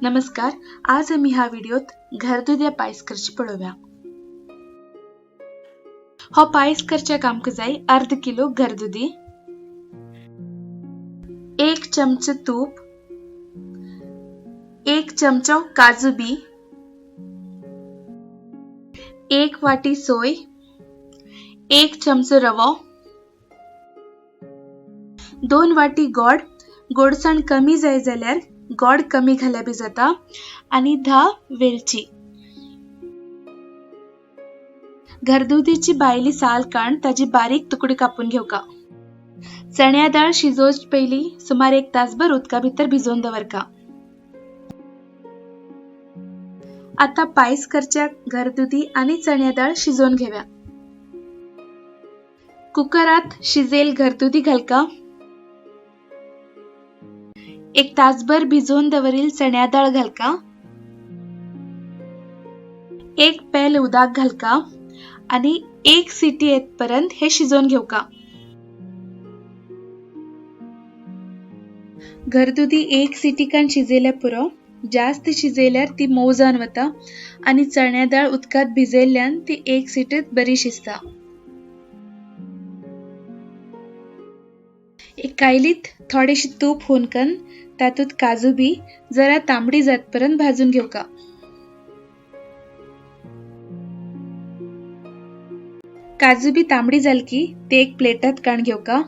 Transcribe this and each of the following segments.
नमस्कार, आज आमी ह्या व्हिडिओत घरदुद्या पायस करची पळोवया। हो पायस करच्याक आमकां जाय अर्द किलो घरदुदी, 1 चमचो तूप, 1 चमचो काजू बी, 1 वाटी सोय, 1 चमचो रवो, 2 वाटी गोड, गोडसाण कमी जाय जाल्यार गोड कमी घाल्यार बी जाता, आनी 10 वेलची। घरदुदीची भायली साल काण ताजी बारीक तुकडे कापून घेवका। चण्या दाळ शिजोवचे पयली सुमार 1 तासभर उदका भितर भिजोवन दवरका। आता पायस करच्याक घरदुदी आनी चण्या दाळ शिजोवन घेव्या। कुकरात शिजेल घरदुदी घालका। 1 तासभर भिजोवन दवरील चण्या दाळ घालका। 1 पेल उदक घालका आनी 1 सिटी येतपर्यंत हे शिजोवन घेवका। घरदुदी 1 सिटी कान शिजयल्यार पुरो, जास्त शिजयल्यार ती मोव जावन वता आनी चण्या दाळ उदकांत भिजयल्ल्यान ती 1 सिटीत बरी शिजता। एक कायलीत थोडेशे तूप हुनकन तातूंत काजू बी जरा तांबडी जातपर्यंत भाजून घेवका। काजू बी तांबडी जाल की ते एक प्लेटात काण घेवका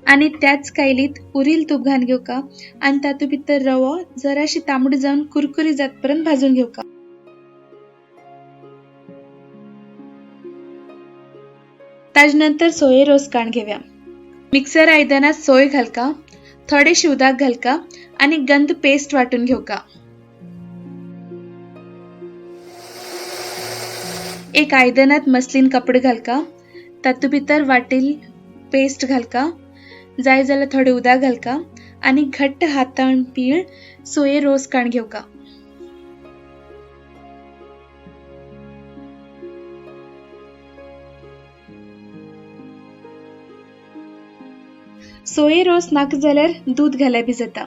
आनी त्याच कायलीत उरील तूप घालून घेवका आनी तातूंत भितर रवो जराशी तांबडी जावन कुरकुरी जातपर्यंत भाजून घेवका। ताजे नंतर सोये रोस काण घेव्या। मिक्सर आयदनात सोय घालका, थोडेशे उदक घालका आनी गंद पेस्ट वाटून घेवका। एक आयदनात मसलीन कपडे घालका, तातूंत भितर वाटील पेस्ट घालका, जाय जाल्यार थोडे उदक घालका आनी घट्ट हातान पीळ सोये रोस काण घेवका। सोये रोस नाका जाल्यार दूद घाल्यार बी जाता।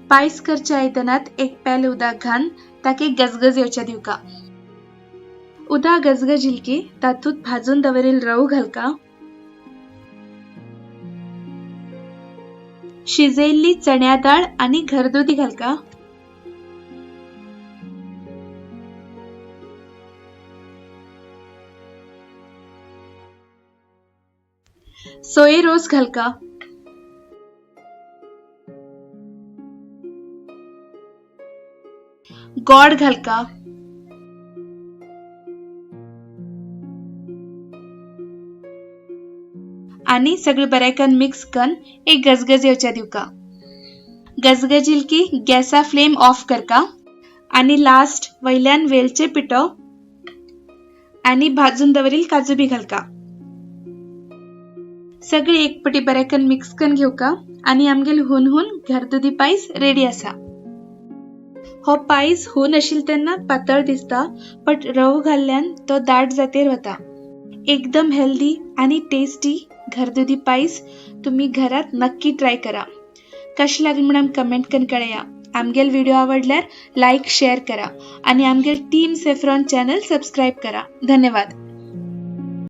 पायस करच्या आयदनात 1 पेल उदक घालून ताका गजगज येवच्या दिवका। उदक गजगज येयली की तातूंत भाजून दवरील रवो घालका, शिजयल्ली चण्या दाळ आनी घरदुदी घालका। सोये रोस घालका। गोड घालका। आनी सगळे बऱ्याकन मिक्स करून एक गजगज येवच्या दिवका। गजगज येयली की गॅसा फ्लेम ऑफ करका आनी लास्ट वयल्यान वेलचे पिठो आनी भाजून दवरील काजू बी घालका। सगळे एक पटी बऱ्याकन मिक्स करून घेवका आनी आमगेल हुन हुन घरदुदी पायस रेडी आसा। हो पायस हुन आशिल्लो तेन्ना पातळ दिसता, बट रवो घाल्ल्यान तो दाट जातेर वता। एकदम हेल्दी आनी टेस्टी घरदुदी पायस तुम्ही घरात नक्की ट्राय करा। कशें लागलें म्हूण कमेंट करून कळया। आमगेल व्हिडिओ आवडल्यार लायक शेअर करा आनी आमगेल टीम सेफ्रॉन चॅनल सबस्क्राईब करा। धन्यवाद।